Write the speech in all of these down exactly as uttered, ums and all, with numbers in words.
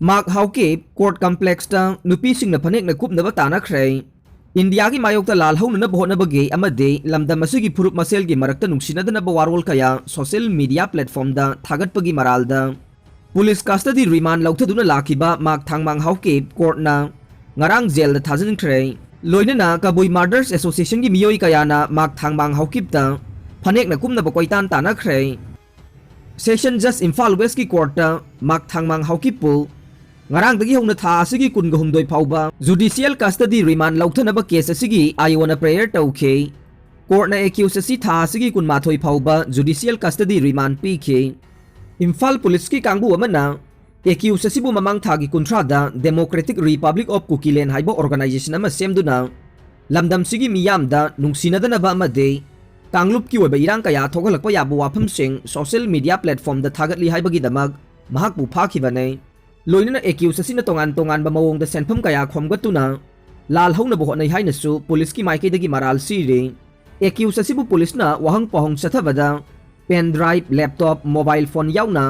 ꯃꯥꯛ ꯍꯥꯎꯀꯤꯞ ꯀꯣꯔꯠ ꯀꯝꯄ꯭ꯂꯦꯛꯁꯇ ꯅꯨꯄꯤꯁꯤꯡꯅ ꯐꯅꯦꯛꯅ ꯀꯨꯞꯅꯕ ꯇꯥꯟꯅꯈ꯭ꯔꯦ꯫ ꯏꯟꯗꯤꯌꯥꯒꯤ ꯃꯥꯌꯣꯛꯇ ꯂꯥꯜ ꯍꯧꯅꯅꯕ ꯍꯣꯠꯅꯕꯒꯤ ꯑꯃꯗꯤ ꯂꯝꯗꯝ ꯑꯁꯤꯒꯤ ꯐꯨꯔꯨꯞ ꯃꯁꯦꯜꯒꯤ ꯃꯔꯛꯇ ꯅꯨꯡꯁꯤꯅꯗꯅꯕ ꯋꯥꯔꯣꯜ ꯀꯌꯥ ꯁꯣꯁꯤꯌꯦꯜ ꯃꯤꯗꯤꯌꯥ ꯄ꯭ꯂꯦꯠꯐꯣꯔꯝꯗ ꯊꯥꯒꯠꯄꯒꯤ ꯃꯔꯥꯜꯗ ꯄꯨꯂꯤꯁ ꯀꯁꯇꯗꯤ ꯔꯤꯃꯥꯟ ꯂꯧꯊꯗꯨꯅ ꯂꯥꯛꯈꯤꯕ ꯃꯥꯛ ꯊꯥꯡꯃꯥꯡ ꯍꯥꯎꯀꯤꯞ ꯀꯣꯔꯠꯅ ꯉꯔꯥꯡ ꯖꯦꯜꯗ ꯊꯥꯖꯤꯟꯈ꯭ꯔꯦ꯫ ꯂꯣꯏꯅꯅ ꯀꯕꯨꯏ ꯃꯥꯔꯗꯔꯁ ꯑꯦꯁꯣꯁꯤꯌꯦꯁꯟꯒꯤ ꯃꯤꯑꯣꯏ ꯀꯌꯥꯅ ꯃꯥꯛ ꯊꯥꯡꯃꯥꯡ ꯍꯥꯎꯀꯤꯞꯇ ꯐꯅꯦꯛꯅ ꯀꯨꯝꯅꯕ ꯀꯣꯏꯇꯥꯟ ꯇꯥꯟꯅꯈ꯭ꯔꯦ꯫ ꯁꯦꯁꯟ ꯖꯁ ꯏꯝꯐꯥꯜ ꯋꯦꯁꯀꯤ ꯀꯣꯔꯠꯇ ꯃꯥꯛ ꯊꯥꯡꯃꯥꯡ ꯍꯥꯎꯀꯤꯞꯄꯨ ꯉꯔꯥꯡꯗꯒꯤ ꯍꯧꯅ ꯊꯥ ꯑꯁꯤꯒꯤ ꯀꯨꯟꯒ ꯍꯨꯝꯗꯣꯏ ꯐꯥꯎꯕ ꯖꯨꯗꯤꯁꯤꯌꯦꯜ ꯀꯁꯇꯗꯤ ꯔꯤꯃꯥꯟ ꯂꯧꯊꯅꯕ ꯀꯦꯁ ꯑꯁꯤꯒꯤ ꯑꯥꯏꯑꯣꯟꯅ ꯄ꯭ꯔꯦꯌꯔ ꯇꯧꯈꯤ꯫ ꯀꯣꯔꯠꯅ ꯑꯦꯀ꯭ꯌꯨꯁ ꯑꯁꯤ ꯊꯥ ꯑꯁꯤꯒꯤ ꯀꯨꯟꯃꯥꯊꯣꯏ ꯐꯥꯎꯕ ꯖꯨꯗꯤꯁꯤꯌꯦꯜ ꯀꯁꯇꯗꯤ ꯔꯤꯃꯥꯟ ꯄꯤꯈꯤ꯫ ꯏꯝꯐꯥꯜ ꯄꯨꯂꯤꯁꯀꯤ ꯀꯥꯡꯕꯨ ꯑꯃꯅ ꯑꯦꯀ꯭ꯌꯨꯁ ꯑꯁꯤꯕꯨ ꯃꯃꯥꯡ ꯊꯥꯒꯤ ꯀꯨꯟꯊ꯭ꯔꯥꯗ ꯗꯦꯃꯣꯀ꯭ꯔꯦꯇꯤꯛ ꯔꯤꯄꯕ꯭ꯂꯤꯛ ꯑꯣꯐ ꯀꯨꯀꯤꯂꯦꯟ ꯍꯥꯏꯕ ꯑꯣꯔꯒꯅꯥꯏꯖꯦꯁꯟ ꯑꯃ ꯁꯦꯝꯗꯨꯅ ꯂꯝꯗꯝꯁꯤꯒꯤ ꯃꯤꯌꯥꯝꯗ ꯅꯨꯡꯁꯤꯅꯗꯅꯕ ꯑꯃꯗꯤ ꯀꯥꯡꯂꯨꯞꯀꯤ ꯑꯣꯏꯕ ꯏꯔꯥꯡ ꯀꯌꯥ ꯊꯣꯛꯍꯜꯂꯛꯄ ꯌꯥꯕ ꯋꯥꯐꯝꯁꯤꯡ ꯁꯣꯁꯤꯌꯦꯜ ꯃꯤꯗꯤꯌꯥ ꯄ꯭ꯂꯦꯠꯐꯣꯔꯝꯗ ꯊꯥꯒꯠꯂꯤ ꯍꯥꯏꯕꯒꯤꯗꯃꯛ ꯃꯍꯥꯛꯄꯨ ꯐꯥꯈꯤꯕꯅꯤ꯫ ꯂꯣꯏꯅꯅ ꯑꯦꯀ꯭ꯌꯨꯁ ꯑꯁꯤꯅ ꯇꯣꯉꯥꯟ ꯇꯣꯉꯥꯟꯕ ꯃꯑꯣꯡꯗ ꯁꯦꯟꯐꯝ ꯀꯌꯥ ꯈꯣꯝꯒꯠꯇꯨꯅ ꯂꯥꯜ ꯍꯧꯅꯕ ꯍꯣꯠꯅꯩ ꯍꯥꯏꯅꯁꯨ ꯄꯨꯂꯤꯁꯀꯤ ꯃꯥꯏꯀꯩꯗꯒꯤ ꯃꯔꯥꯜ ꯁꯤꯔꯤ꯫ ꯑꯦꯀ꯭ꯌꯨꯁ ꯑꯁꯤꯕꯨ ꯄꯨꯂꯤꯁꯅ ꯋꯥꯍꯪ ꯄꯥꯎꯍꯪ ꯆꯠꯊꯕꯗ pen drive, laptop, mobile phone ꯌꯥꯎꯅ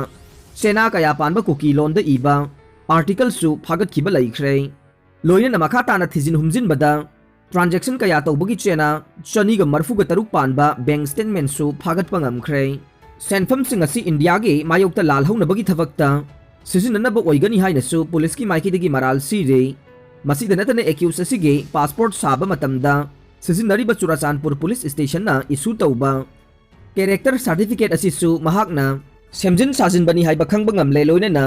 ꯆꯦꯅꯥ ꯀꯌꯥ ꯄꯥꯟꯕ ꯀꯨꯀꯤ ꯂꯣꯟꯗ ꯏꯕ ꯑꯥꯔꯇꯤꯀꯜꯁꯨ ꯐꯥꯒꯠꯈꯤꯕ ꯂꯩꯈ꯭ꯔꯦ꯫ ꯂꯣꯏꯅꯅ ꯃꯈꯥ ꯇꯥꯅ ꯊꯤꯖꯤꯟ ꯍꯨꯝꯖꯤꯟꯕꯗ ꯇ꯭ꯔꯥꯟꯖꯦꯛꯁꯟ ꯀꯌꯥ ꯇꯧꯕꯒꯤ ꯆꯦꯅꯥ ꯆꯅꯤꯒ ꯃꯔꯐꯨꯒ ꯇꯔꯨꯛ ꯄꯥꯟꯕ ꯕꯦꯡꯛ ꯁ꯭ꯇꯦꯠꯃꯦꯟꯠꯁꯨ ꯐꯥꯒꯠꯄ ꯉꯝꯈ꯭ꯔꯦ꯫ ꯁꯦꯟꯐꯝꯁꯤꯡ ꯑꯁꯤ ꯏꯟꯗꯤꯌꯥꯒꯤ ꯃꯥꯌꯣꯛꯇ ꯂꯥꯜ ꯍꯧꯅꯕꯒꯤ ꯊꯕꯛꯇ ꯁꯤꯖꯤꯟꯅꯅꯕ ꯑꯣꯏꯒꯅꯤ ꯍꯥꯏꯅꯁꯨ ꯄꯨꯂꯤꯁꯀꯤ ꯃꯥꯏꯀꯩꯗꯒꯤ ꯃꯔꯥꯜ ꯁꯤꯔꯤ꯫ ꯃꯁꯤꯗ ꯅꯠꯇꯅ ꯑꯦꯀ꯭ꯌꯨꯁ ꯑꯁꯤꯒꯤ ꯄꯥꯁꯄꯣꯔꯠ ꯁꯥꯕ ꯃꯇꯝꯗ ꯁꯤꯖꯤꯟꯅꯔꯤꯕ ꯆꯨꯔꯥꯆꯥꯟꯄꯨꯔ ꯄꯨꯂꯤꯁ ꯁ꯭ꯇꯦꯁꯟꯅ ꯏꯁꯨ ꯇꯧꯕ ꯀꯦꯔꯦꯛꯇꯔ ꯁꯥꯔꯇꯤꯐꯤꯀꯦꯠ ꯑꯁꯤꯁꯨ ꯃꯍꯥꯛꯅ ꯁꯦꯝꯖꯤꯟ ꯁꯥꯖꯤꯟꯕꯅꯤ ꯍꯥꯏꯕ ꯈꯪꯕ ꯉꯝꯂꯦ꯫ ꯂꯣꯏꯅꯅ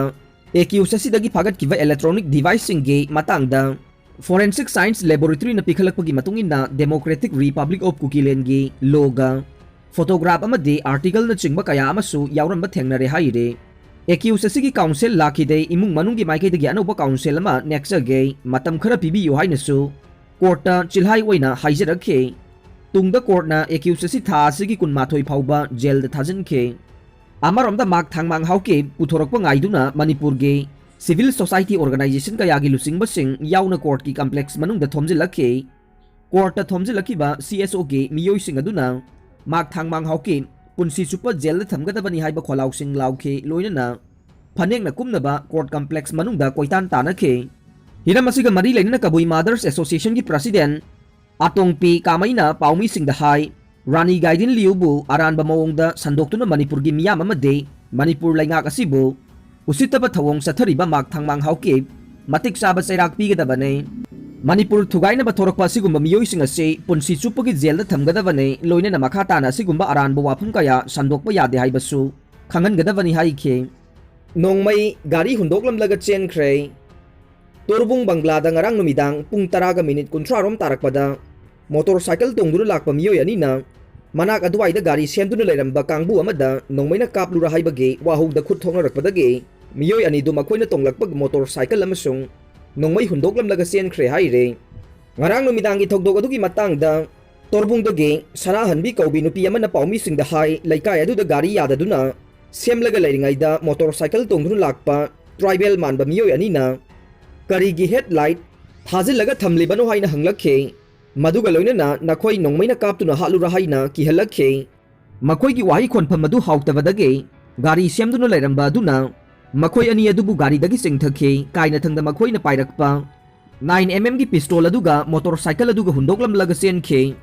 ꯑꯦꯀ꯭ꯌꯨꯁ ꯑꯁꯤꯗꯒꯤ ꯐꯥꯒꯠꯈꯤꯕ ꯏꯂꯦꯛꯇ꯭ꯔꯣꯅꯤꯛ ꯗꯤꯚꯥꯏꯁꯁꯤꯡꯒꯤ ꯃꯇꯥꯡꯗ ꯐꯣꯔꯦꯟꯁꯤꯛ ꯁꯥꯏꯟꯁ ꯂꯦꯕꯣꯔꯦꯇꯔꯤꯅ ꯄꯤꯈꯠꯂꯛꯄꯒꯤ ꯃꯇꯨꯡ ꯏꯟꯅ ꯗꯦꯃꯣꯀ꯭ꯔꯦꯇꯤꯛ ꯔꯤꯄꯕ꯭ꯂꯤꯛ ꯑꯣꯐ ꯀꯨꯀꯤꯂꯦꯟꯒꯤ ꯂꯣꯒ ꯐꯣꯇꯣꯒ꯭ꯔꯥꯐ ꯑꯃꯗꯤ ꯑꯥꯔꯇꯤꯀꯜꯅꯆꯤꯡꯕ ꯀꯌꯥ ꯑꯃꯁꯨ ꯌꯥꯎꯔꯝꯕ ꯊꯦꯡꯅꯔꯦ ꯍꯥꯏꯔꯤ꯫ ꯑꯦꯀ꯭ꯌꯨꯁ ꯑꯁꯤꯒꯤ ꯀꯥꯎꯟꯁꯤꯜ ꯂꯥꯛꯈꯤꯗꯦ꯫ ꯏꯃꯨꯡ ꯃꯅꯨꯡꯒꯤ ꯃꯥꯏꯀꯩꯗꯒꯤ ꯑꯅꯧꯕ ꯀꯥꯎꯟꯁꯤꯜ ꯑꯃ ꯅꯦꯛꯆꯒꯦ, ꯃꯇꯝ ꯈꯔ ꯄꯤꯕꯤꯌꯨ ꯍꯥꯏꯅꯁꯨ ꯀꯣꯔꯠꯇ ꯆꯤꯜꯍꯥꯏ ꯑꯣꯏꯅ ꯍꯥꯏꯖꯔꯛꯈꯤ꯫ ꯇꯨꯡꯗ ꯀꯣꯔꯠꯅ ꯑꯦꯀ꯭ꯌꯨꯁ ꯑꯁꯤ ꯊꯥ ꯑꯁꯤꯒꯤ ꯀꯨꯟꯃꯥꯊꯣꯏ ꯐꯥꯎꯕ ꯖꯦꯜꯗ ꯊꯥꯖꯤꯟꯈꯤ꯫ ꯑꯃꯔꯣꯝꯗ ꯃꯥꯛ ꯊꯥꯡꯃꯥꯡ ꯍꯥꯎꯀꯤꯞ ꯄꯨꯊꯣꯔꯛꯄ ꯉꯥꯏꯗꯨꯅ ꯃꯅꯤꯄꯨꯔꯒꯤ ꯁꯤꯚꯤꯜ ꯁꯣꯁꯥꯏꯇꯤ ꯑꯣꯔꯒꯅꯥꯏꯖꯦꯁꯟ ꯀꯌꯥꯒꯤ ꯂꯨꯆꯤꯡꯕꯁꯤꯡ ꯌꯥꯎꯅ ꯀꯣꯔꯠꯀꯤ ꯀꯝꯄ꯭ꯂꯦꯛꯁ ꯃꯅꯨꯡꯗ ꯊꯣꯝꯖꯤꯜꯂꯛꯈꯤ꯫ ꯀꯣꯔꯠꯇ ꯊꯣꯝꯖꯤꯜꯂꯛꯈꯤꯕ ꯁꯤ ꯑꯦꯁ ꯑꯣꯒꯤ ꯃꯤꯑꯣꯏꯁꯤꯡ ꯑꯗꯨꯅ ꯃꯥꯛ ꯊꯥꯡꯃꯥꯡ ꯍꯥꯎꯀꯤꯞ ꯄꯨꯟꯁꯤ ꯆꯨꯞꯄ ꯖꯦꯜꯗ ꯊꯝꯒꯗꯕꯅꯤ ꯍꯥꯏꯕ ꯈꯣꯜꯂꯥꯎꯁꯤꯡ ꯂꯥꯎꯈꯤ꯫ ꯂꯣꯏꯅꯅ ꯐꯅꯦꯛꯅ ꯀꯨꯝꯅꯕ court complex ꯃꯅꯨꯡꯗ ꯀꯣꯏꯇꯥꯟ ꯇꯥꯟꯅꯈꯤ꯫ ꯍꯤꯔꯝ ꯑꯁꯤꯒ ꯃꯔꯤ ꯂꯩꯅꯅ ꯀꯕꯨꯏ Mothers Association ꯒꯤ president ꯑꯇꯣꯡꯄꯤ ꯀꯥꯃꯩꯅ ꯄꯥꯎꯃꯤꯁꯤꯡꯗ ꯍꯥꯏ, ꯔꯥꯅꯤ ꯒꯥꯏꯗꯤꯟ ꯂꯤꯌꯨꯕꯨ ꯑꯔꯥꯟꯕ ꯃꯑꯣꯡꯗ ꯁꯟꯗꯣꯛꯇꯨꯅ ꯃꯅꯤꯄꯨꯔꯒꯤ ꯃꯤꯌꯥꯝ ꯑꯃꯗꯤ ꯃꯅꯤꯄꯨꯔ ꯂꯩꯉꯥꯛ ꯑꯁꯤꯕꯨ ꯎꯁꯤꯠꯇꯕ ꯊꯧꯑꯣꯡ ꯆꯠꯊꯔꯤꯕ ꯃꯥꯛ ꯊꯥꯡꯃꯥꯡ ꯍꯥꯎꯀꯤꯞ ꯃꯇꯤꯛ ꯆꯥꯕ ꯆꯩꯔꯥꯛ ꯄꯤꯒꯗꯕꯅꯤ꯫ ꯃꯅꯤꯄꯨꯔ ꯊꯨꯒꯥꯏꯅꯕ ꯊꯣꯔꯛꯄ ꯑꯁꯤꯒꯨꯝꯕ ꯃꯤꯑꯣꯏꯁꯤꯡ ꯑꯁꯤ ꯄꯨꯟꯁꯤ ꯆꯨꯞꯄꯒꯤ ꯖꯦꯜꯗ ꯊꯝꯒꯗꯕꯅꯤ, ꯂꯣꯏꯅꯅ ꯃꯈꯥ ꯇꯥꯅ ꯑꯁꯤꯒꯨꯝꯕ ꯑꯔꯥꯟꯕ ꯋꯥꯐꯝ ꯀꯌꯥ ꯁꯟꯗꯣꯛꯄ ꯌꯥꯗꯦ ꯍꯥꯏꯕꯁꯨ ꯈꯪꯍꯟꯒꯗꯕꯅꯤ ꯍꯥꯏꯈꯤ꯫ ꯅꯣꯡꯃꯩ ꯒꯥꯔꯤ ꯍꯨꯟꯗꯣꯛꯂꯝꯂꯒ ꯆꯦꯟꯈ꯭ꯔꯦ꯫ ꯇꯣꯔꯕꯨꯡ ꯕꯪꯒ꯭ꯂꯥꯗ ꯉꯔꯥꯡ ꯅꯨꯃꯤꯗꯥꯡ ꯄꯨꯡ ꯇꯔꯥꯒ ꯃꯤꯅꯤꯠ ꯀꯨꯟꯊ꯭ꯔꯥ ꯔꯣꯝ ꯇꯥꯔꯛꯄꯗ ꯃꯣꯇꯣꯔ ꯁꯥꯏꯀꯜ ꯇꯣꯡꯗꯨꯅ ꯂꯥꯛꯄ ꯃꯤꯑꯣꯏ ꯑꯅꯤꯅ ꯃꯅꯥꯛ ꯑꯗꯨꯋꯥꯏꯗ ꯒꯥꯔꯤ ꯁꯦꯝꯗꯨꯅ ꯂꯩꯔꯝꯕ ꯀꯥꯡꯕꯨ ꯑꯃꯗ ꯅꯣꯡꯃꯩꯅ ꯀꯥꯞꯂꯨꯔ ꯍꯥꯏꯕꯒꯤ ꯋꯥꯍꯧꯗ ꯈꯨꯠ ꯊꯣꯛꯅꯔꯛꯄꯗꯒꯤ ꯃꯤꯑꯣꯏ ꯑꯅꯤꯗꯨ ꯃꯈꯣꯏꯅ ꯇꯣꯡꯂꯛꯄ ꯃꯣꯇꯣꯔ ꯁꯥꯏꯀꯜ ꯑꯃꯁꯨꯡ ꯅꯣꯡꯃꯩ ꯍꯨꯟꯗꯣꯛꯂꯝꯂꯒ ꯆꯦꯟꯈ꯭ꯔꯦ ꯍꯥꯏꯔꯦ꯫ ꯉꯔꯥꯡ ꯅꯨꯃꯤꯗꯥꯡꯒꯤ ꯊꯧꯗꯣꯛ ꯑꯗꯨꯒꯤ ꯃꯇꯥꯡꯗ ꯇꯣꯔꯕꯨꯡꯗꯒꯤ ꯁꯅꯥꯍꯟꯕꯤ ꯀꯧꯕꯤ ꯅꯨꯄꯤ ꯑꯃꯅ ꯄꯥꯎꯃꯤꯁꯤꯡꯗ ꯍꯥꯏ, ꯂꯩꯀꯥꯏ ꯑꯗꯨꯗ ꯒꯥꯔꯤ ꯌꯥꯗꯗꯨꯅ ꯁꯦꯝꯂꯒ ꯂꯩꯔꯤꯉꯩꯗ ꯃꯣꯇꯣꯔ ꯁꯥꯏꯀꯜ ꯇꯣꯡꯗꯨꯅ ꯂꯥꯛꯄ ꯇ꯭ꯔꯥꯏꯕꯦꯜ ꯃꯥꯟꯕ ꯃꯤꯑꯣꯏ ꯑꯅꯤꯅ ꯀꯔꯤꯒꯤ ꯍꯦꯗ ꯂꯥꯏꯠ ꯊꯥꯖꯤꯜꯂꯒ ꯊꯝꯂꯤꯕꯅꯣ ꯍꯥꯏꯅ ꯍꯪꯂꯛꯈꯤ꯫ ꯃꯗꯨꯒ ꯂꯣꯏꯅꯅ ꯅꯈꯣꯏ ꯅꯣꯡꯃꯩꯅ ꯀꯥꯞꯇꯨꯅ ꯍꯥꯠꯂꯨꯔꯥ ꯍꯥꯏꯅ ꯀꯤꯍꯜꯂꯛꯈꯤ꯫ ꯃꯈꯣꯏꯒꯤ ꯋꯥꯍꯩ ꯈꯣꯟꯐꯝ ꯑꯗꯨ ꯍꯥꯎꯇꯕꯗꯒꯤ ꯒꯥꯔꯤ ꯁꯦꯝꯗꯨꯅ ꯂꯩꯔꯝꯕ ꯑꯗꯨꯅ ꯃꯈꯣꯏ ꯑꯅꯤ ꯑꯗꯨꯕꯨ ꯒꯥꯔꯤꯗꯒꯤ ꯆꯤꯡꯊꯈꯤ꯫ ꯀꯥꯏꯅꯊꯪꯗ ꯃꯈꯣꯏꯅ ꯄꯥꯏꯔꯛꯄ ꯅꯥꯏꯟ ꯑꯦꯝ ꯑꯦꯝꯒꯤ ꯄꯤꯁꯇꯣꯜ ꯑꯗꯨꯒ ꯃꯣꯇꯣꯔ ꯁꯥꯏꯀꯜ ꯑꯗꯨꯒ ꯍꯨꯟꯗꯣꯛꯂꯝꯂꯒ ꯆꯦꯟꯈꯤ꯫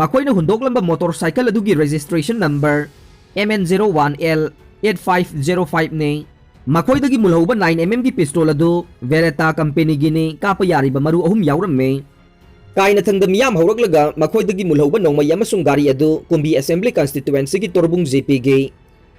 ꯃꯈꯣꯏꯅ ꯍꯨꯟꯗꯣꯛꯂꯝꯕ ꯃꯣꯇꯣꯔ ꯁꯥꯏꯀꯜ ꯑꯗꯨꯒꯤ registration number M N zero one L eight five zero ꯐꯥꯏꯚꯅꯤ꯫ ꯃꯈꯣꯏꯗꯒꯤ ꯃꯨꯜꯍꯧꯕ ꯅꯥꯏꯟ ꯑꯦꯝ ꯑꯦꯝꯒꯤ ꯄꯤꯁꯇꯣꯜ ꯑꯗꯨ ꯕꯦꯔꯦꯇꯥ ꯀꯝꯄꯦꯅꯤꯒꯤꯅꯤ, ꯀꯥꯞꯄ ꯌꯥꯔꯤꯕ ꯃꯔꯨ ꯑꯍꯨꯝ ꯌꯥꯎꯔꯝꯃꯤ꯫ ꯀꯥꯏꯅꯊꯪꯗ ꯃꯤꯌꯥꯝ ꯍꯧꯔꯛꯂꯒ ꯃꯈꯣꯏꯗꯒꯤ ꯃꯨꯜꯍꯧꯕ ꯅꯣꯡꯃꯩ ꯑꯃꯁꯨꯡ ꯒꯥꯔꯤ ꯑꯗꯨ ꯀꯨꯝꯕꯤ ꯑꯦꯁꯦꯝꯕ꯭ꯂꯤ ꯀꯟꯁꯇꯤꯇꯨꯋꯦꯟꯁꯤꯒꯤ ꯇꯣꯔꯕꯨꯡ ꯖꯦ ꯄꯤꯒꯤ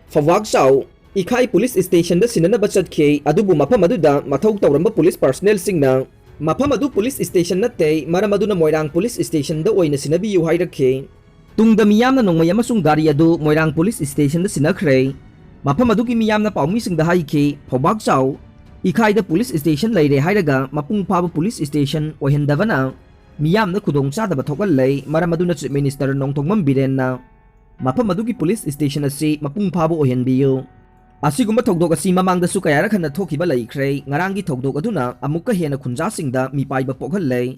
ꯐꯋꯥꯛꯆꯥꯎ ꯏꯈꯥꯏ ꯄꯨꯂꯤꯁ ꯁ꯭ꯇꯦꯁꯟꯗ ꯁꯤꯟꯅꯅꯕ ꯆꯠꯈꯤ꯫ ꯑꯗꯨꯕꯨ ꯃꯐꯝ ꯑꯗꯨꯗ ꯃꯊꯧ ꯇꯧꯔꯝꯕ ꯄꯨꯂꯤꯁ ꯄꯔꯁꯅꯦꯜꯁꯤꯡꯅ ꯃꯐꯝ ꯑꯗꯨ ꯄꯨꯂꯤꯁ ꯁ꯭ꯇꯦꯁꯟ ꯅꯠꯇꯦ, ꯃꯔꯝ ꯑꯗꯨꯅ ꯃꯣꯏꯔꯥꯡ ꯄꯨꯂꯤꯁ ꯁ꯭ꯇꯦꯁꯟꯗ ꯑꯣꯏꯅ ꯁꯤꯟꯅꯕꯤꯌꯨ ꯍꯥꯏꯔꯛꯈꯤ꯫ ꯇꯨꯡꯗ ꯃꯤꯌꯥꯝꯅ ꯅꯣꯡꯃꯩ ꯑꯃꯁꯨꯡ ꯒꯥꯔꯤ ꯑꯗꯨ ꯃꯣꯏꯔꯥꯡ ꯄꯨꯂꯤꯁ ꯁ꯭ꯇꯦꯁꯟꯗ ꯁꯤꯟꯅꯈ꯭ꯔꯦ꯫ ꯃꯐꯝ ꯑꯗꯨꯒꯤ ꯃꯤꯌꯥꯝꯅ ꯄꯥꯎꯃꯤꯁꯤꯡꯗ ꯍꯥꯏꯈꯤ, ꯐꯧꯕꯥꯛꯆꯥꯎ ꯏꯈꯥꯏꯗ ꯄꯨꯂꯤꯁ ꯁ꯭ꯇꯦꯁꯟ ꯂꯩꯔꯦ ꯍꯥꯏꯔꯒ ꯃꯄꯨꯡ ꯐꯥꯕ ꯄꯨꯂꯤꯁ ꯁ꯭ꯇꯦꯁꯟ ꯑꯣꯏꯍꯟꯗꯕꯅ ꯃꯤꯌꯥꯝꯗ ꯈꯨꯗꯣꯡꯆꯥꯗꯕ ꯊꯣꯛꯍꯜꯂꯦ, ꯃꯔꯝ ꯑꯗꯨꯅ ꯆꯤꯐ ꯃꯤꯅꯤꯁꯇꯔ ꯅꯣꯡꯊꯣꯝꯕꯝ ꯕꯤꯔꯦꯟꯅ ꯃꯐꯝ ꯑꯗꯨꯒꯤ ꯄꯨꯂꯤꯁ ꯁ꯭ꯇꯦꯁꯟ ꯑꯁꯤ ꯃꯄꯨꯡ ꯐꯥꯕ ꯑꯣꯏꯍꯟꯕꯤꯌꯨ꯫ ꯑꯁꯤꯒꯨꯝꯕ ꯊꯧꯗꯣꯛ ꯑꯁꯤ ꯃꯃꯥꯡꯗꯁꯨ ꯀꯌꯥꯔꯛ ꯍꯟꯅ ꯊꯣꯛꯈꯤꯕ ꯂꯩꯈ꯭ꯔꯦ꯫ ꯉꯔꯥꯡꯒꯤ ꯊꯧꯗꯣꯛ ꯑꯗꯨꯅ ꯑꯃꯨꯛꯀ ꯍꯦꯟꯅ ꯈꯨꯟꯖꯥꯁꯤꯡꯗ ꯃꯤꯄꯥꯏꯕ ꯄꯣꯛꯍꯜꯂꯦ꯫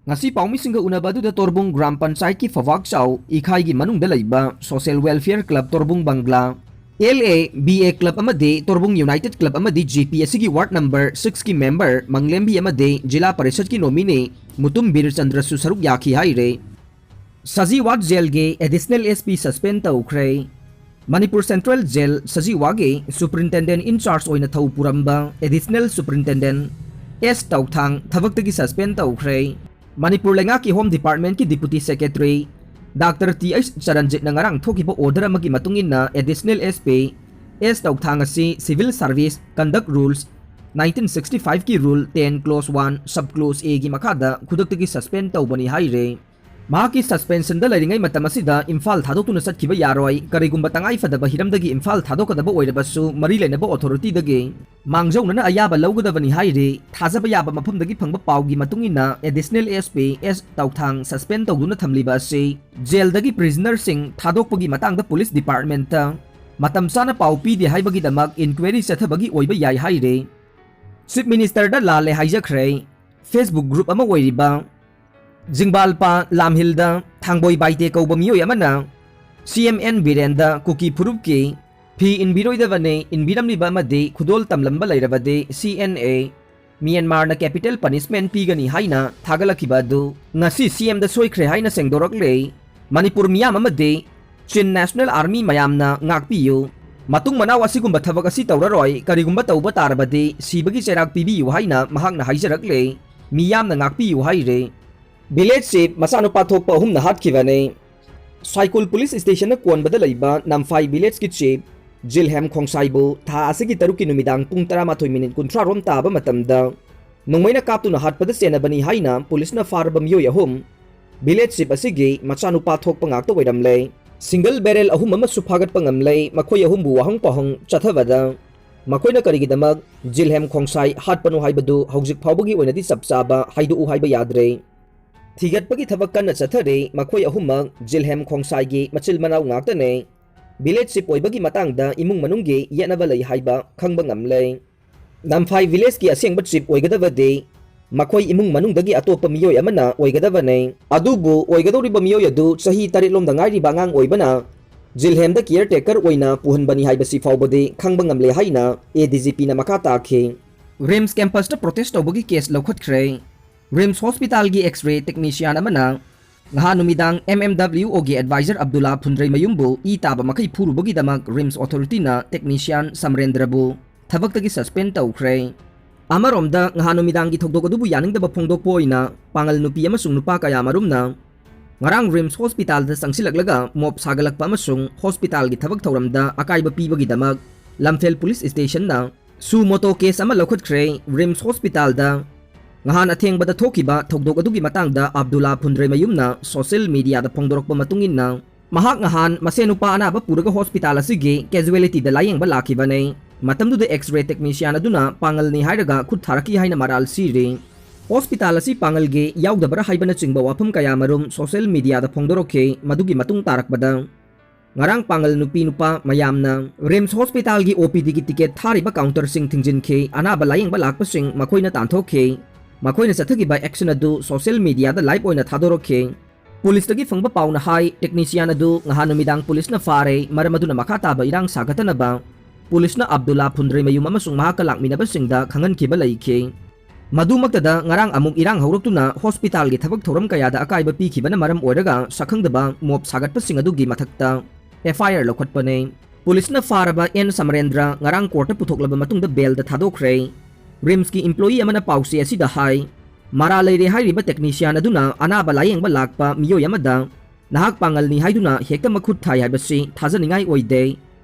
ꯉꯁꯤ ꯄꯥꯎꯃꯤꯁꯤꯡꯒ ꯎꯅꯕ ꯑꯗꯨꯗ ꯇꯣꯔꯕꯨꯡ ꯒ꯭ꯔꯥꯝ ꯄꯟꯆꯥꯌꯠꯀꯤ ꯐꯋꯥꯛꯆꯥꯎ ꯏꯈꯥꯏꯒꯤ ꯃꯅꯨꯡꯗ ꯂꯩꯕ social welfare club Torbung Bangla, L A B A club ꯑꯃꯗꯤ ꯇꯣꯔꯕꯨꯡ ꯌꯨꯅꯥꯏꯇꯦꯗ ꯀ꯭ꯂꯕ ꯑꯃꯗꯤ ꯖꯦ ꯄꯤ ꯑꯁꯤꯒꯤ ꯋꯥꯔꯗ ꯅꯝꯕꯔ ꯁꯤꯛꯁꯀꯤ ꯃꯦꯝꯕꯔ ꯃꯪꯂꯦꯝꯕꯤ ꯑꯃꯗꯤ ꯖꯤꯂꯥ ꯄꯔꯤꯁꯠꯀꯤ ꯅꯣꯃꯤꯅꯤ ꯃꯨꯇꯨꯝ ꯕꯤꯔꯆꯟꯗ꯭ꯔꯁꯨ ꯁꯔꯨꯛ ꯌꯥꯈꯤ ꯍꯥꯏꯔꯦ꯫ ꯁꯖꯤꯋꯥ ꯖꯦꯜꯒꯤ ꯑꯦꯗꯤꯁꯅꯦꯜ ꯑꯦꯁ ꯄꯤ ꯁꯁꯄꯦꯟ ꯇꯧꯈ꯭ꯔꯦ꯫ ꯃꯅꯤꯄꯨꯔ ꯁꯦꯟꯇ꯭ꯔꯦꯜ ꯖꯦꯜ ꯁꯖꯤꯋꯥꯒꯤ ꯁꯨꯄꯔꯤꯟꯇꯦꯟꯗꯦꯟ ꯏꯟ ꯆꯥꯔꯖ ꯑꯣꯏꯅ ꯊꯧ ꯄꯨꯔꯝꯕ ꯑꯦꯗꯤꯁꯅꯦꯜ ꯁꯨꯄꯔꯤꯟꯇꯦꯟꯗꯦꯟ ꯑꯦꯁ ꯇꯧꯊꯥꯡ ꯊꯕꯛꯇꯒꯤ ꯁꯁꯄꯦꯟ ꯇꯧꯈ꯭ꯔꯦ꯫ ꯃꯅꯤꯄꯨꯔ ꯂꯩꯉꯥꯛꯀꯤ ꯍꯣꯝ ꯗꯤꯄꯥꯔꯠꯃꯦꯟꯠꯀꯤ deputy secretary doctor T H ꯆꯔꯟꯖꯤꯠꯅ ꯉꯔꯥꯡ ꯊꯣꯛꯈꯤꯕ ꯑꯣꯔꯗꯔ ꯑꯃꯒꯤ ꯃꯇꯨꯡ ꯏꯟꯅ ꯑꯦꯗꯤꯁꯅꯦꯜ ꯑꯦꯁ ꯄꯤ ꯑꯦꯁ ꯇꯧꯊꯥꯡ ꯑꯁꯤ civil service conduct rules nineteen sixty ꯐꯥꯏꯚꯀꯤ rule ten clause one sub clause ꯑꯦꯒꯤ ꯃꯈꯥꯗ ꯈꯨꯗꯛꯇꯒꯤ ꯁꯁꯄꯦꯟ ꯇꯧꯕꯅꯤ ꯍꯥꯏꯔꯦ꯫ ꯃꯍꯥꯛꯀꯤ ꯁꯁꯄꯦꯟꯁꯟꯗ ꯂꯩꯔꯤꯉꯩ ꯃꯇꯝ ꯑꯁꯤꯗ ꯏꯝꯐꯥꯜ ꯊꯥꯗꯣꯛꯇꯨꯅ ꯆꯠꯈꯤꯕ ꯌꯥꯔꯣꯏ꯫ ꯀꯔꯤꯒꯨꯝꯕ ꯇꯉꯥꯏ ꯐꯗꯕ ꯍꯤꯔꯝꯗꯒꯤ ꯏꯝꯐꯥꯜ ꯊꯥꯗꯣꯛꯀꯗꯕ ꯑꯣꯏꯔꯕꯁꯨ ꯃꯔꯤ ꯂꯩꯅꯕ ꯑꯣꯊꯣꯔꯤꯇꯤꯗꯒꯤ ꯃꯥꯡꯖꯧꯅꯅ ꯑꯌꯥꯕ ꯂꯧꯒꯗꯕꯅꯤ ꯍꯥꯏꯔꯤ꯫ ꯊꯥꯖꯕ ꯌꯥꯕ ꯃꯐꯝꯗꯒꯤ ꯐꯪꯕ ꯄꯥꯎꯒꯤ ꯃꯇꯨꯡ ꯏꯟꯅ ꯑꯦꯗꯤꯁꯅꯦꯜ ꯑꯦꯁ ꯄꯤ ꯑꯦꯁ ꯇꯧꯊꯥꯡ ꯁꯁꯄꯦꯟ ꯇꯧꯗꯨꯅ ꯊꯝꯂꯤꯕ ꯑꯁꯤ ꯖꯦꯜꯗꯒꯤ ꯄ꯭ꯔꯤꯖꯅꯔꯁꯤꯡ ꯊꯥꯗꯣꯛꯄꯒꯤ ꯃꯇꯥꯡꯗ ꯄꯨꯂꯤꯁ ꯗꯤꯄꯥꯔꯠꯃꯦꯟꯠꯇ ꯃꯇꯝ ꯆꯥꯅ ꯄꯥꯎ ꯄꯤꯗꯦ ꯍꯥꯏꯕꯒꯤꯗꯃꯛ ꯏꯟꯀ꯭ꯋꯥꯏꯔꯤ ꯆꯠꯊꯕꯒꯤ ꯑꯣꯏꯕ ꯌꯥꯏ ꯍꯥꯏꯔꯦ꯫ ꯆꯤꯐ ꯃꯤꯅꯤꯁꯇꯔꯗ ꯂꯥꯜꯂꯦ ꯍꯥꯏꯖꯈ꯭ꯔꯦ꯫ ꯐꯦꯁꯕꯨꯛ ꯒ꯭ꯔꯨꯞ ꯑꯃ ꯑꯣꯏꯔꯤꯕ ꯖꯤꯡꯕꯥꯜꯄꯥ ꯂꯥꯝꯍꯤꯜꯗ ꯊꯥꯡꯕꯣꯏ ꯕꯥꯏꯇꯦ ꯀꯧꯕ ꯃꯤꯑꯣꯏ ꯑꯃꯅ ꯁꯤ ꯑꯦꯝ ꯑꯦꯟ ꯕꯤꯔꯦꯟꯗ ꯀꯨꯀꯤ ꯐꯨꯔꯨꯞꯀꯤ ꯐꯤ ꯏꯟꯕꯤꯔꯣꯏꯗꯕꯅꯤ, ꯏꯟꯕꯤꯔꯝꯂꯤꯕ ꯑꯃꯗꯤ ꯈꯨꯗꯣꯜ ꯇꯝꯂꯝꯕ ꯂꯩꯔꯕꯗꯤ ꯁꯤ ꯑꯦꯟ ꯑꯦ ꯃ꯭ꯌꯥꯟꯃꯥꯔꯅ ꯀꯦꯄꯤꯇꯦꯜ ꯄꯅꯤꯁꯃꯦꯟꯠ ꯄꯤꯒꯅꯤ ꯍꯥꯏꯅ ꯊꯥꯒꯠꯂꯛꯈꯤꯕ ꯑꯗꯨ ꯉꯁꯤ ꯁꯤ ꯑꯦꯝꯗ ꯁꯣꯏꯈ꯭ꯔꯦ ꯍꯥꯏꯅ ꯁꯦꯡꯗꯣꯔꯛꯂꯦ꯫ ꯃꯅꯤꯄꯨꯔ ꯃꯤꯌꯥꯝ ꯑꯃꯗꯤ ꯆꯤꯟ ꯅꯦꯁꯅꯦꯜ ꯑꯥꯔꯃꯤ ꯃꯌꯥꯝꯅ ꯉꯥꯛꯄꯤꯌꯨ꯫ ꯃꯇꯨꯡ ꯃꯅꯥꯎ ꯑꯁꯤꯒꯨꯝꯕ ꯊꯕꯛ ꯑꯁꯤ ꯇꯧꯔꯔꯣꯏ, ꯀꯔꯤꯒꯨꯝꯕ ꯇꯧꯕ ꯇꯥꯔꯕꯗꯤ ꯁꯤꯕꯒꯤ ꯆꯩꯔꯥꯛ ꯄꯤꯕꯤꯌꯨ ꯍꯥꯏꯅ ꯃꯍꯥꯛꯅ ꯍꯥꯏꯖꯔꯛꯂꯦ꯫ ꯃꯤꯌꯥꯝꯅ ꯉꯥꯛꯄꯤꯌꯨ ꯍꯥꯏꯔꯦ꯫ ꯚꯤꯂꯦꯖ ꯆꯤꯐ ꯃꯆꯥꯅꯨꯄꯥ ꯊꯣꯛꯄ ꯑꯍꯨꯝꯅ ꯍꯥꯠꯈꯤꯕꯅꯤ꯫ ꯁꯥꯏꯀꯨꯜ ꯄꯨꯂꯤꯁ ꯁ꯭ꯇꯦꯁꯟꯅ ꯀꯣꯟꯕꯗ ꯂꯩꯕ ꯅꯝꯐꯥꯏ ꯚꯤꯂꯦꯖꯀꯤ ꯆꯤꯐ ꯖꯤꯜꯍꯦꯝ ꯈꯣꯡꯁꯥꯏꯕꯨ ꯊꯥ ꯑꯁꯤꯒꯤ ꯇꯔꯨꯛꯀꯤ ꯅꯨꯃꯤꯗꯥꯡ ꯄꯨꯡ ꯇꯔꯥꯃꯥꯊꯣꯏ ꯃꯤꯅꯤꯠ ꯀꯨꯟꯊ꯭ꯔꯥ ꯔꯣꯝ ꯇꯥꯕ ꯃꯇꯝꯗ ꯅꯣꯡꯃꯩꯅ ꯀꯥꯞꯇꯨꯅ ꯍꯥꯠꯄꯗ ꯆꯦꯟꯅꯕꯅꯤ ꯍꯥꯏꯅ ꯄꯨꯂꯤꯁꯅ ꯐꯥꯔꯕ ꯃꯤꯑꯣꯏ ꯑꯍꯨꯝ ꯚꯤꯂꯦꯖ ꯆꯤꯐ ꯑꯁꯤꯒꯤ ꯃꯆꯥꯅꯨꯄꯥ ꯊꯣꯛꯄ ꯉꯥꯛꯇ ꯑꯣꯏꯔꯝꯂꯦ꯫ ꯁꯤꯡꯒꯜ ꯕꯦꯔꯦꯜ ꯑꯍꯨꯝ ꯑꯃꯁꯨ ꯐꯥꯒꯠꯄ ꯉꯝꯂꯦ꯫ ꯃꯈꯣꯏ ꯑꯍꯨꯝꯕꯨ ꯋꯥꯍꯪ ꯄꯥꯎꯍꯪ ꯆꯠꯊꯕꯗ ꯃꯈꯣꯏꯅ ꯀꯔꯤꯒꯤꯗꯃꯛ ꯖꯤꯜꯍꯦꯝ ꯈꯣꯡꯁꯥꯏ ꯍꯥꯠꯄꯅꯣ ꯍꯥꯏꯕꯗꯨ ꯍꯧꯖꯤꯛ ꯐꯥꯎꯕꯒꯤ ꯑꯣꯏꯅꯗꯤ ꯆꯞ ꯆꯥꯕ ꯍꯥꯏꯗꯣꯛꯎ ꯍꯥꯏꯕ ꯌꯥꯗ꯭ꯔꯦ꯫ ꯊꯤꯒꯠꯄꯒꯤ ꯊꯕꯛ ꯀꯟꯅ ꯆꯠꯊꯔꯤ꯫ ꯃꯈꯣꯏ ꯑꯍꯨꯝꯃꯛ ꯖꯤꯜꯍꯦꯝ ꯈꯣꯡꯁꯥꯏꯒꯤ ꯃꯆꯤꯜ ꯃꯅꯥꯎ ꯉꯥꯛꯇꯅꯦ꯫ ꯚꯤꯂꯦꯖ ꯆꯤꯐ ꯑꯣꯏꯕꯒꯤ ꯃꯇꯥꯡꯗ ꯏꯃꯨꯡ ꯃꯅꯨꯡꯒꯤ ꯌꯦꯠꯅꯕ ꯂꯩ ꯍꯥꯏꯕ ꯈꯪꯕ ꯉꯝꯂꯦ꯫ ꯅꯝꯐꯥꯏ ꯚꯤꯂꯦꯖꯀꯤ ꯑꯁꯦꯡꯕ ꯆꯤꯐ ꯑꯣꯏꯒꯗꯕꯗꯤ ꯃꯈꯣꯏ ꯏꯃꯨꯡ ꯃꯅꯨꯡꯗꯒꯤ ꯑꯇꯣꯞꯄ ꯃꯤꯑꯣꯏ ꯑꯃꯅ ꯑꯣꯏꯒꯗꯕꯅꯤ꯫ ꯑꯗꯨꯕꯨ ꯑꯣꯏꯒꯗꯧꯔꯤꯕ ꯃꯤꯑꯣꯏ ꯑꯗꯨ ꯆꯍꯤ ꯇꯔꯦꯠ ꯂꯣꯝꯗ ꯉꯥꯏꯔꯤꯕ ꯑꯉꯥꯡ ꯑꯣꯏꯕꯅ ꯖꯤꯜꯍꯦꯝꯗ caretaker ꯑꯣꯏꯅ ꯄꯨꯍꯟꯕꯅꯤ ꯍꯥꯏꯕꯁꯤ ꯐꯥꯎꯕꯗꯤ ꯈꯪꯕ ꯉꯝꯂꯦ ꯍꯥꯏꯅ ADGPꯅ ꯃꯈꯥ ꯇꯥꯈꯤ꯫ RIMS campusꯇ protest ꯇꯧꯕꯒꯤ case ꯂꯧꯈꯠꯈ꯭ꯔꯦ꯫ RIMS hospitalꯒꯤ X-ray technician ꯑꯃꯅ ꯉꯍꯥꯟ ꯅꯨꯃꯤꯗꯥꯡ MMWOꯒꯤ advisor ꯑꯕꯗꯨꯜꯂꯥ ꯐꯨꯟꯗ꯭ꯔꯩꯃꯌꯨꯝꯕꯨ ꯏ ꯇꯥꯕ ꯃꯈꯩ ꯐꯨꯔꯨꯕꯒꯤꯗꯃꯛ RIMS authorityꯅ technician ꯁꯃꯔꯦꯟꯗ꯭ꯔꯕꯨ ꯊꯕꯛꯇꯒꯤ suspend ꯇꯧꯈ꯭ꯔꯦ꯫ ꯑꯃꯔꯣꯝꯗ, ꯉꯍꯥꯟ ꯅꯨꯃꯤꯗꯥꯡꯒꯤ ꯊꯧꯗꯣꯛ ꯑꯗꯨꯕꯨ ꯌꯥꯅꯤꯡꯗꯕ ꯐꯣꯡꯗꯣꯛꯄ ꯑꯣꯏꯅ ꯄꯥꯡꯒꯜ ꯅꯨꯄꯤ ꯑꯃꯁꯨꯡ ꯅꯨꯄꯥ ꯀꯌꯥꯃꯔꯨꯝꯅ ꯉꯔꯥꯡ RIMS hospitalꯗ ꯆꯪꯁꯤꯜꯂꯛꯂꯒ mob ꯁꯥꯒꯠꯂꯛꯄ ꯑꯃꯁꯨꯡ hospitalꯒꯤ ꯊꯕꯛ ꯊꯧꯔꯝꯗ ꯑꯀꯥꯏꯕ ꯄꯤꯕꯒꯤꯗꯃꯛ ꯂꯝꯐꯦꯜ police stationꯅ suo motu case ꯑꯃ ꯂꯧꯈꯠꯈ꯭ꯔꯦ꯫ RIMS hospitalꯗ ꯉꯍꯥꯟ ꯑꯊꯦꯡꯕꯗ ꯊꯣꯛꯈꯤꯕ ꯊꯧꯗꯣꯛ ꯑꯗꯨꯒꯤ ꯃꯇꯥꯡꯗ ꯑꯕꯗꯨꯜꯂꯥ ꯐꯨꯟꯗ꯭ꯔꯩꯃꯌꯨꯝꯅ social mediaꯗ ꯐꯣꯡꯗꯣꯔꯛꯄ ꯃꯇꯨꯡ ꯏꯟꯅ, ꯃꯍꯥꯛ ꯉꯍꯥꯟ ꯃꯁꯦꯟ ꯅꯨꯄꯥ ꯑꯅꯥꯕ ꯄꯨꯔꯒ hospital ꯑꯁꯤꯒꯤ casualtyꯗ ꯂꯥꯌꯦꯡꯕ ꯂꯥꯛꯈꯤꯕꯅꯤ꯫ ꯃꯇꯝꯗꯨꯗ X-ray technician ꯑꯗꯨꯅ ꯄꯥꯡꯒꯜꯅꯤ ꯍꯥꯏꯔꯒ ꯈꯨꯠ ꯊꯥꯔꯛꯈꯤ ꯍꯥꯏꯅ ꯃꯔꯥꯜ ꯁꯤꯔꯤ꯫ Hospital ꯑꯁꯤ ꯄꯥꯡꯒꯜꯒꯤ ꯌꯥꯎꯗꯕ꯭ꯔꯥ ꯍꯥꯏꯕꯅꯆꯤꯡꯕ ꯋꯥꯐꯝ ꯀꯌꯥꯃꯔꯨꯝ social mediaꯗ ꯐꯣꯡꯗꯣꯔꯛꯈꯤ꯫ ꯃꯗꯨꯒꯤ ꯃꯇꯨꯡ ꯇꯥꯔꯛꯄꯗ, ꯉꯔꯥꯡ ꯄꯥꯡꯒꯜ ꯅꯨꯄꯤ ꯅꯨꯄꯥ ꯃꯌꯥꯝꯅ RIMS hospitalꯒꯤ OPDꯒꯤ ticket ꯊꯥꯔꯤꯕ counterꯁꯤꯡ ꯊꯤꯡꯖꯤꯟꯈꯤ꯫ ꯑꯅꯥꯕ ꯂꯥꯌꯦꯡꯕ ꯂꯥꯛꯄꯁꯤꯡ ꯃꯈꯣꯏꯅ ꯇꯥꯟꯊꯣꯛꯈꯤ꯫ ꯃꯈꯣꯏꯅ ꯆꯠꯊꯈꯤꯕ action ꯑꯗꯨ social mediaꯗ live ꯑꯣꯏꯅ ꯊꯥꯗꯣꯔꯛꯈꯤ꯫ Policeꯇꯒꯤ ꯐꯪꯕ ꯄꯥꯎꯅ ꯍꯥꯏ, technician ꯑꯗꯨ ꯉꯍꯥꯟ ꯅꯨꯃꯤꯗꯥꯡ policeꯅ ꯐꯥꯔꯦ, ꯃꯔꯝ ꯑꯗꯨꯅ ꯃꯈꯥ ꯇꯥꯕ ꯏꯔꯥꯡ ꯁꯥꯒꯠꯇꯅꯕ policeꯅ ꯑꯕꯗꯨꯜꯂꯥ ꯐꯨꯟꯗ꯭ꯔꯩꯃꯌꯨꯝ ꯑꯃꯁꯨꯡ ꯃꯍꯥꯛꯀ ꯂꯥꯛꯃꯤꯟꯅꯕꯁꯤꯡꯗ ꯈꯪꯍꯟꯈꯤꯕ ꯂꯩꯈꯤ꯫ ꯃꯗꯨꯃꯛꯇꯗ ꯉꯔꯥꯡ ꯑꯃꯨꯛ ꯏꯔꯥꯡ ꯍꯧꯔꯛꯇꯨꯅ hospitalꯒꯤ ꯊꯕꯛ ꯊꯧꯔꯝ ꯀꯌꯥꯗ ꯑꯀꯥꯏꯕ ꯄꯤꯈꯤꯕꯅ ꯃꯔꯝ ꯑꯣꯏꯔꯒ ꯁꯛꯈꯪꯗꯕ mob ꯁꯥꯒꯠꯄꯁꯤꯡ ꯑꯗꯨꯒꯤ ꯃꯊꯛꯇ FIR ꯂꯧꯈꯠꯄꯅꯦ꯫ Policeꯅ ꯐꯥꯔꯕ N ꯁꯃꯔꯦꯟꯗ꯭ꯔ ꯉꯔꯥꯡ courtꯇ ꯄꯨꯊꯣꯛꯂꯕ ꯃꯇꯨꯡꯗ bailꯗ ꯊꯥꯗꯣꯛꯈ꯭ꯔꯦ꯫ RIMSꯀꯤ employee ꯑꯃꯅ ꯄꯥꯎꯆꯦ ꯑꯁꯤꯗ ꯍꯥꯏ, ꯃꯔꯥꯜ ꯂꯩꯔꯦ ꯍꯥꯏꯔꯤꯕ technician ꯑꯗꯨꯅ ꯑꯅꯥꯕ ꯂꯥꯌꯦꯡꯕ ꯂꯥꯛꯄ ꯃꯤꯑꯣꯏ ꯑꯃꯗ ꯅꯍꯥꯛ ꯄꯥꯡꯒꯜꯅꯤ ꯍꯥꯏꯗꯨꯅ ꯍꯦꯛꯇ ꯃꯈꯨꯠ ꯊꯥꯏ ꯍꯥꯏꯕꯁꯤ ꯊꯥꯖꯅꯤꯡꯉꯥꯏ ꯑꯣꯏꯗꯦ꯫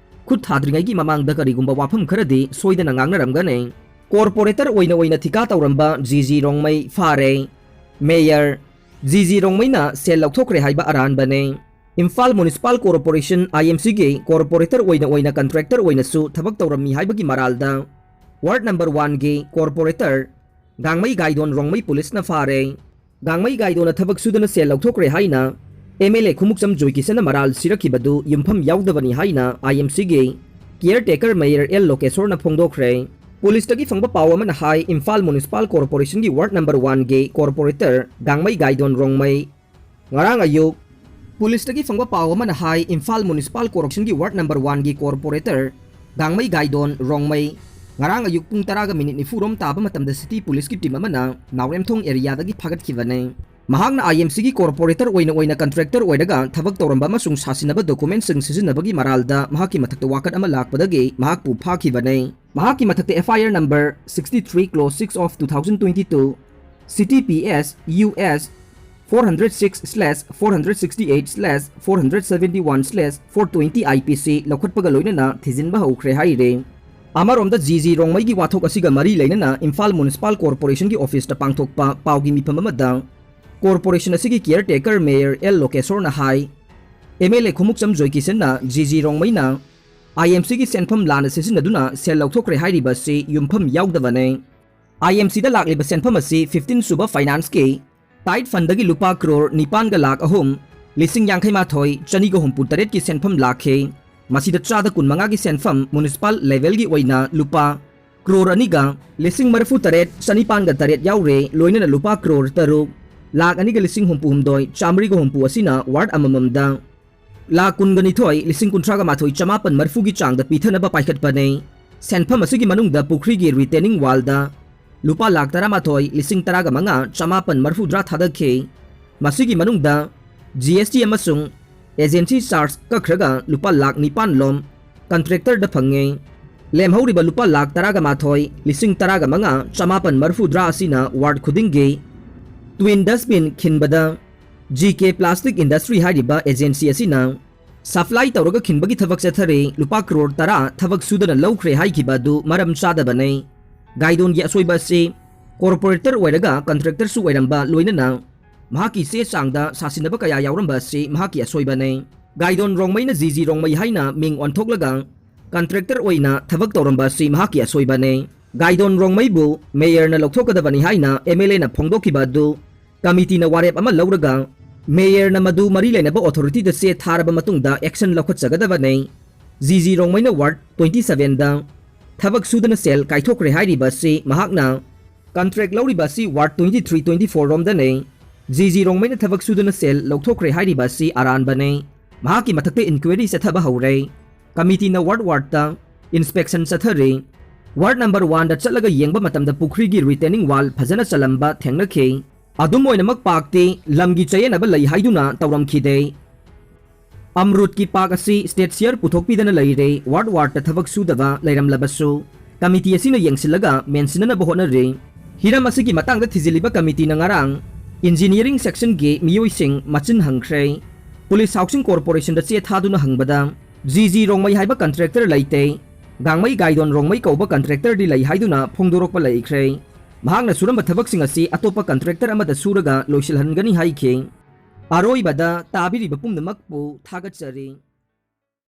ꯈꯨꯠ ꯊꯥꯗ꯭ꯔꯤꯉꯩꯒꯤ ꯃꯃꯥꯡꯗ ꯀꯔꯤꯒꯨꯝꯕ ꯋꯥꯐꯝ ꯈꯔꯗꯤ ꯁꯣꯏꯗꯅ ꯉꯥꯡꯅꯔꯝꯒꯅꯤ꯫ Corporator ꯑꯣꯏꯅ ꯑꯣꯏꯅ ꯊꯤꯀꯥ ꯇꯧꯔꯝꯕ ꯖꯤ ꯖꯤ ꯔꯣꯡꯃꯩ ꯐꯥꯔꯦ꯫ Mayor ꯖꯤ ꯖꯤ ꯔꯣꯡꯃꯩꯅ ꯁꯦꯜ ꯂꯧꯊꯣꯛꯈ꯭ꯔꯦ ꯍꯥꯏꯕ ꯑꯔꯥꯟꯕꯅꯦ꯫ ꯏꯝꯐꯥꯜ Municipal Corporation, IMCꯒꯤ corporator ꯑꯣꯏꯅ ꯑꯣꯏꯅ contractor ꯑꯣꯏꯅꯁꯨ ꯊꯕꯛ ꯇꯧꯔꯝꯃꯤ ꯍꯥꯏꯕꯒꯤ ꯃꯔꯥꯜꯗ ward number oneꯒꯤ corporator ꯒꯥꯡꯃꯩ ꯒꯥꯏꯗꯣꯟ ꯔꯣꯡꯃꯩ policeꯅ ꯐꯥꯔꯦ꯫ ꯒꯥꯡꯃꯩ ꯒꯥꯏꯗꯣꯟꯅ ꯊꯕꯛ ꯁꯨꯗꯅ ꯁꯦꯜ ꯂꯧꯊꯣꯛꯈ꯭ꯔꯦ ꯍꯥꯏꯅ MLA ꯈꯨꯃꯨꯛꯆꯝ ꯖꯣꯏꯀꯤꯁꯟꯅ ꯃꯔꯥꯜ ꯁꯤꯔꯛꯈꯤꯕꯗꯨ ꯌꯨꯝꯐꯝ ꯌꯥꯎꯗꯕꯅꯤ ꯍꯥꯏꯅ IMCꯒꯤ caretaker Mayor L ꯂꯣꯀꯦꯁꯣꯔꯅ ꯐꯣꯡꯗꯣꯛꯈ꯭ꯔꯦ꯫ Policeꯇꯒꯤ ꯐꯪꯕ ꯄꯥꯎ ꯑꯃꯅ ꯍꯥꯏ, Imphal Municipal Corporationꯒꯤ ward number oneꯒꯤ corporator ꯒꯥꯡꯃꯩ ꯒꯥꯏꯗꯣꯟ Rongmei ꯉꯔꯥꯡ ꯑꯌꯨꯛ ꯄꯨꯂꯤꯁꯇꯒꯤ ꯐꯪꯕ ꯄꯥꯎ ꯑꯃꯅ ꯍꯥꯏ, ꯏꯝꯐꯥꯜ ꯃ꯭ꯌꯨꯅꯤꯁꯤꯄꯥꯜ ꯀꯣꯔꯄꯣꯔꯦꯁꯟꯒꯤ ꯋꯥꯔꯗ ꯅꯝꯕꯔ ꯋꯥꯟꯒꯤ ꯀꯣꯔꯄꯣꯔꯦꯇꯔ ꯒꯥꯡꯃꯩ ꯒꯥꯏꯗꯣꯟ ꯔꯣꯡꯃꯩ ꯉꯔꯥꯡ ꯑꯌꯨꯛ ꯄꯨꯡ ꯇꯔꯥꯒ ꯃꯤꯅꯤꯠ ꯅꯤꯐꯨꯔꯣꯝ ꯇꯥꯕ ꯃꯇꯝꯗ ꯁꯤꯇꯤ ꯄꯨꯂꯤꯁꯀꯤ ꯇꯤꯝ ꯑꯃꯅ ꯅꯥꯎꯔꯦꯝꯊꯣꯡ ꯑꯦꯔꯤꯌꯥꯗꯒꯤ ꯐꯥꯒꯠꯈꯤꯕꯅꯤ꯫ ꯃꯍꯥꯛꯅ ꯑꯥꯏ ꯑꯦꯝ ꯁꯤꯒꯤ ꯀꯣꯔꯄꯣꯔꯦꯇꯔ ꯑꯣꯏꯅ ꯑꯣꯏꯅ ꯀꯟꯇ꯭ꯔꯦꯛꯇꯔ ꯑꯣꯏꯔꯒ ꯊꯕꯛ ꯇꯧꯔꯝꯕ ꯑꯃꯁꯨꯡ ꯁꯥꯁꯤꯟꯅꯕ ꯗꯣꯀꯨꯃꯦꯟꯠꯁꯤꯡ ꯁꯤꯖꯤꯟꯅꯕꯒꯤ ꯃꯔꯥꯜꯗ ꯃꯍꯥꯛꯀꯤ ꯃꯊꯛꯇ ꯋꯥꯀꯠ ꯑꯃ ꯂꯥꯛꯄꯗꯒꯤ ꯃꯍꯥꯛꯄꯨ ꯐꯥꯈꯤꯕꯅꯤ꯫ ꯃꯍꯥꯛꯀꯤ ꯃꯊꯛꯇ F I R number sixty three clause six of two thousand twenty two, C T P S U S four hundred six slash four hundred sixty eight slash four hundred seventy one slash four twenty I P C ꯂꯧꯈꯠꯄꯒ ꯂꯣꯏꯅꯅ ꯊꯤꯖꯤꯟꯕ ꯍꯧꯈ꯭ꯔꯦ ꯍꯥꯏꯔꯤ꯫ ꯑꯃꯔꯣꯝꯗ G G ꯔꯣꯡꯃꯩꯒꯤ ꯋꯥꯊꯣꯛ ꯑꯁꯤꯒ ꯃꯔꯤ ꯂꯩꯅꯅ Imphal municipal ꯀꯣꯔꯄꯣꯔꯦꯁꯟꯒꯤ ꯑꯣꯐꯤꯁꯇ ꯄꯥꯡꯊꯣꯛꯄ ꯄꯥꯎꯒꯤ ꯃꯤꯐꯝ ꯑꯃꯗ ꯀꯣꯔꯄꯣꯔꯦꯁꯟ ꯑꯁꯤꯒꯤ ꯀꯤꯌꯔ ꯇꯦꯀꯔ ꯃꯦꯌꯔ ꯑꯦꯜ ꯂꯣꯀꯦꯁꯣꯔꯅ ꯍꯥꯏ, ꯑꯦꯝ ꯑꯦꯜ ꯑꯦ ꯈꯣꯡꯎꯞꯆꯝ ꯖꯣꯏꯀꯤꯁꯟꯅ ꯖꯤ ꯖꯤ ꯔꯣꯡꯃꯩꯅ ꯑꯥꯏ ꯑꯦꯝ ꯁꯤꯒꯤ ꯁꯦꯟꯐꯝ ꯂꯥꯟꯅ ꯁꯤꯖꯤꯟꯅꯗꯨꯅ ꯁꯦꯜ ꯂꯧꯊꯣꯛꯈ꯭ꯔꯦ ꯍꯥꯏꯔꯤꯕ ꯑꯁꯤ ꯌꯨꯝꯐꯝ ꯌꯥꯎꯗꯕꯅꯤ꯫ ꯑꯥꯏ ꯑꯦꯝ ꯁꯤꯗ ꯂꯥꯛꯂꯤꯕ ꯁꯦꯟꯐꯝ ꯑꯁꯤ ꯐꯤꯐꯇꯤꯟ ꯁꯨꯕ ꯐꯥꯏꯅꯥꯟꯁꯀꯤ ꯇꯥꯏꯠ ꯐꯟꯗꯒꯤ ꯂꯨꯄꯥ ꯀ꯭ꯔꯣꯔ ꯅꯤꯄꯥꯟꯒ ꯂꯥꯈ ꯑꯍꯨꯝ ꯂꯤꯁꯤꯡ ꯌꯥꯡꯈꯩ ꯃꯥꯊꯣꯏ ꯆꯅꯤꯒ ꯍꯨꯝꯐꯨ ꯇꯔꯦꯠꯀꯤ ꯁꯦꯟꯐꯝ ꯂꯥꯛꯈꯤ꯫ ꯃꯁꯤꯗ ꯆꯥꯗ ꯀꯨꯟ ꯃꯉꯥꯒꯤ ꯁꯦꯟꯐꯝ ꯃ꯭ꯌꯨꯅꯤꯁꯤꯄꯥꯜ ꯂꯦꯚꯦꯜꯒꯤ ꯑꯣꯏꯅ ꯂꯨꯄꯥ ꯀ꯭ꯔꯣꯔ ꯑꯅꯤꯒ ꯂꯤꯁꯤꯡ ꯃꯔꯤꯐꯨ ꯇꯔꯦꯠ ꯆꯅꯤꯄꯥꯟꯒ ꯇꯔꯦꯠ ꯌꯥꯎꯔꯦ, ꯂꯣꯏꯅꯅ ꯂꯨꯄꯥ ꯀ꯭ꯔꯣꯔ ꯇꯔꯨꯛ ꯂꯥꯈ ꯑꯅꯤꯒ ꯂꯤꯁꯤꯡ ꯍꯨꯝꯐꯨ ꯍꯨꯝꯗꯣꯏ ꯆꯥꯃꯔꯤꯒ ꯍꯨꯝꯐꯨ ꯑꯁꯤꯅ ꯋꯥꯔꯗ ꯑꯃꯃꯝꯗ ꯂꯥꯈ ꯀꯨꯟꯒ ꯅꯤꯊꯣꯏ ꯂꯤꯁꯤꯡ ꯀꯨꯟꯊ꯭ꯔꯥꯒ ꯃꯥꯊꯣꯏ ꯆꯃꯥꯄꯟ ꯃꯔꯤꯐꯨꯒꯤ ꯆꯥꯡꯗ ꯄꯤꯊꯅꯕ ꯄꯥꯏꯈꯠꯄꯅꯤ꯫ ꯁꯦꯟꯐꯝ ꯑꯁꯤꯒꯤ ꯃꯅꯨꯡꯗ ꯄꯨꯈ꯭ꯔꯤꯒꯤ ꯔꯤꯇꯦꯅꯤꯡ ꯋꯥꯜꯗ ꯂꯨꯄꯥ ꯂꯥꯈ ꯇꯔꯥꯃꯥꯊꯣꯏ ꯂꯤꯁꯤꯡ ꯇꯔꯥꯒ ꯃꯉꯥ ꯆꯃꯥꯄꯟ ꯃꯔꯤꯐꯨꯇꯔꯥ ꯊꯥꯗꯈꯤ꯫ ꯃꯁꯤꯒꯤ ꯃꯅꯨꯡꯗ ꯖꯤ ꯑꯦꯁ ꯇꯤ ꯑꯃꯁꯨꯡ ꯑꯦꯖꯦꯟꯁꯤ ꯆꯥꯔꯖ ꯀꯛꯈ꯭ꯔꯒ ꯂꯨꯄꯥ ꯂꯥꯈ ꯅꯤꯄꯥꯟ ꯂꯣꯝ ꯀꯟꯇ꯭ꯔꯦꯛꯇꯔꯗ ꯐꯪꯉꯦ꯫ ꯂꯦꯝꯍꯧꯔꯤꯕ ꯂꯨꯄꯥ ꯂꯥꯈ ꯇꯔꯥꯒ ꯃꯥꯊꯣꯏ ꯂꯤꯁꯤꯡ ꯇꯔꯥꯒ ꯃꯉꯥ ꯆꯃꯥꯄꯟ ꯃꯔꯤꯐꯨꯇꯔꯥ ꯑꯁꯤꯅ ꯋꯥꯔꯗ ꯈꯨꯗꯤꯡꯒꯤ ꯇ꯭ꯋꯤꯟ ꯗꯁꯕꯤꯟ ꯈꯤꯟꯕꯗ ꯖꯤ ꯀꯦ ꯄ꯭ꯂꯥꯁꯇꯤꯛ ꯏꯟꯗꯁꯇ꯭ꯔꯤ ꯍꯥꯏꯔꯤꯕ ꯑꯦꯖꯦꯟꯁꯤ ꯑꯁꯤꯅ ꯁꯄ꯭ꯂꯥꯏ ꯇꯧꯔꯒ ꯈꯤꯟꯕꯒꯤ ꯊꯕꯛ ꯆꯠꯊꯔꯤ꯫ ꯂꯨꯄꯥ ꯀ꯭ꯔꯣꯔ ꯇꯔꯥ ꯊꯕꯛ ꯁꯨꯗꯅ ꯂꯧꯈ꯭ꯔꯦ ꯍꯥꯏꯈꯤꯕ ꯑꯗꯨ ꯃꯔꯝ ꯆꯥꯗꯕꯅꯤ꯫ ꯒꯥꯏꯗꯣꯟꯒꯤ ꯑꯁꯣꯏꯕ ꯑꯁꯤ ꯀꯣꯔꯄꯣꯔꯦꯇꯔ ꯑꯣꯏꯔꯒ ꯀꯟꯇ꯭ꯔꯦꯛꯇꯔꯁꯨ ꯑꯣꯏꯔꯝꯕ, ꯂꯣꯏꯅꯅ ꯃꯍꯥꯛꯀꯤ ꯆꯦ ꯆꯥꯡꯗ ꯁꯥꯁꯤꯟꯅꯕ ꯀꯌꯥ ꯌꯥꯎꯔꯝꯕ ꯑꯁꯤ ꯃꯍꯥꯛꯀꯤ ꯑꯁꯣꯏꯕꯅꯤ꯫ ꯒꯥꯏꯗꯣꯟ ꯔꯣꯡꯃꯩꯅ ꯖꯤ ꯖꯤ ꯔꯣꯡꯃꯩ ꯍꯥꯏꯅ ꯃꯤꯡ ꯑꯣꯟꯊꯣꯛꯂꯒ ꯀꯟꯇ꯭ꯔꯦꯛꯇꯔ ꯑꯣꯏꯅ ꯊꯕꯛ ꯇꯧꯔꯝꯕ ꯑꯁꯤ ꯃꯍꯥꯛꯀꯤ ꯑꯁꯣꯏꯕꯅꯤ꯫ ꯒꯥꯏꯗꯣꯟ ꯔꯣꯡꯃꯩꯕꯨ ꯃꯦꯌꯔꯅ ꯂꯧꯊꯣꯛꯀꯗꯕꯅꯤ ꯍꯥꯏꯅ ꯑꯦꯝ ꯑꯦꯜ ꯑꯦꯅ ꯐꯣꯡꯗꯣꯛꯈꯤꯕ ꯑꯗꯨ ꯀꯃꯤꯇꯤꯅ ꯋꯥꯔꯦꯞ ꯑꯃ ꯂꯧꯔꯒ ꯃꯦꯌꯔꯅ ꯃꯗꯨ ꯃꯔꯤ ꯂꯩꯅꯕ ꯑꯣꯊꯣꯔꯤꯇꯤꯗ ꯆꯦ ꯊꯥꯔꯕ ꯃꯇꯨꯡꯗ ꯑꯦꯛꯁꯟ ꯂꯧꯈꯠꯆꯒꯗꯕꯅꯤ꯫ ꯖꯤ ꯖꯤ ꯔꯣꯡꯃꯩꯅ ꯋꯥꯔꯗ ꯇ꯭ꯋꯦꯟꯇꯤ ꯁꯚꯦꯟꯗ ꯊꯕꯛ ꯁꯨꯗꯅ ꯁꯦꯜ ꯀꯥꯏꯊꯣꯛꯈ꯭ꯔꯦ ꯍꯥꯏꯔꯤꯕ ꯑꯁꯤ ꯃꯍꯥꯛꯅ ꯀꯟꯇ꯭ꯔꯦꯛ ꯂꯧꯔꯤꯕ ꯑꯁꯤ ward twenty three, twenty four ꯔꯣꯝꯗꯅꯤ꯫ ꯖꯤ ꯖꯤ ꯔꯣꯡꯃꯩꯅ ꯊꯕꯛ ꯁꯨꯗꯨꯅ ꯁꯦꯜ ꯂꯧꯊꯣꯛꯈ꯭ꯔꯦ ꯍꯥꯏꯔꯤꯕ ꯑꯁꯤ ꯑꯔꯥꯟꯕꯅꯤ꯫ ꯃꯍꯥꯛꯀꯤ ꯃꯊꯛꯇ inquiry ꯆꯠꯊꯕ ꯍꯧꯔꯦ꯫ ꯀꯃꯤꯇꯤꯅ ward wardꯇ inspection ꯆꯠꯊꯔꯤ꯫ Ward number oneꯗ ꯆꯠꯂꯒ ꯌꯦꯡꯕ ꯃꯇꯝꯗ ꯄꯨꯈ꯭ꯔꯤꯒꯤ retaining wall ꯐꯖꯅ ꯆꯜꯂꯝꯕ ꯊꯦꯡꯅꯈꯤ꯫ ꯑꯗꯨꯝ ꯑꯣꯏꯅꯃꯛ parkꯇꯤ ꯂꯝꯒꯤ ꯆꯌꯦꯠꯅꯕ ꯂꯩ ꯍꯥꯏꯗꯨꯅ ꯇꯧꯔꯝꯈꯤꯗꯦ꯫ ꯑꯃꯔꯨꯠꯀꯤ park ꯑꯁꯤ state share ꯄꯨꯊꯣꯛꯄꯤꯗꯅ ꯂꯩꯔꯦ꯫ Ward wardꯇ ꯊꯕꯛ ꯁꯨꯗꯕ ꯂꯩꯔꯝꯂꯕꯁꯨ ꯀꯃꯤꯇꯤ ꯑꯁꯤꯅ ꯌꯦꯡꯁꯤꯜꯂꯒ ꯃꯦꯟꯁꯤꯟꯅꯅꯕ ꯍꯣꯠꯅꯔꯤ꯫ ꯍꯤꯔꯝ ꯑꯁꯤꯒꯤ ꯃꯇꯥꯡꯗ ꯊꯤꯖꯤꯜꯂꯤꯕ ꯀꯃꯤꯇꯤꯅ ꯉꯔꯥꯡ engineering sectionꯒꯤ ꯃꯤꯑꯣꯏꯁꯤꯡ ꯃꯆꯤꯟ ꯍꯪꯈ꯭ꯔꯦ꯫ Police Housing Corporationꯗ ꯆꯦ ꯊꯥꯗꯨꯅ ꯍꯪꯕꯗ ꯖꯤ ꯖꯤ ꯔꯣꯡꯃꯩ ꯍꯥꯏꯕ contractor ꯂꯩꯇꯦ, ꯒꯥꯡꯃꯩ ꯒꯥꯏꯗꯣꯟ ꯔꯣꯡꯃꯩ ꯀꯧꯕ contractorꯗꯤ ꯂꯩ ꯍꯥꯏꯗꯨꯅ ꯐꯣꯡꯗꯣꯔꯛꯄ ꯂꯩꯈ꯭ꯔꯦ꯫ ꯃꯍꯥꯛꯅ ꯁꯨꯔꯝꯕ ꯊꯕꯛꯁꯤꯡ ꯑꯁꯤ ꯑꯇꯣꯞꯄ contractor ꯑꯃꯗ ꯁꯨꯔꯒ ꯂꯣꯏꯁꯤꯜꯍꯟꯒꯅꯤ ꯍꯥꯏꯈꯤ꯫ ꯑꯔꯣꯏꯕꯗ ꯇꯥꯕꯤꯔꯤꯕ ꯄꯨꯝꯅꯃꯛꯄꯨ ꯊꯥꯒꯠꯆꯔꯤ꯫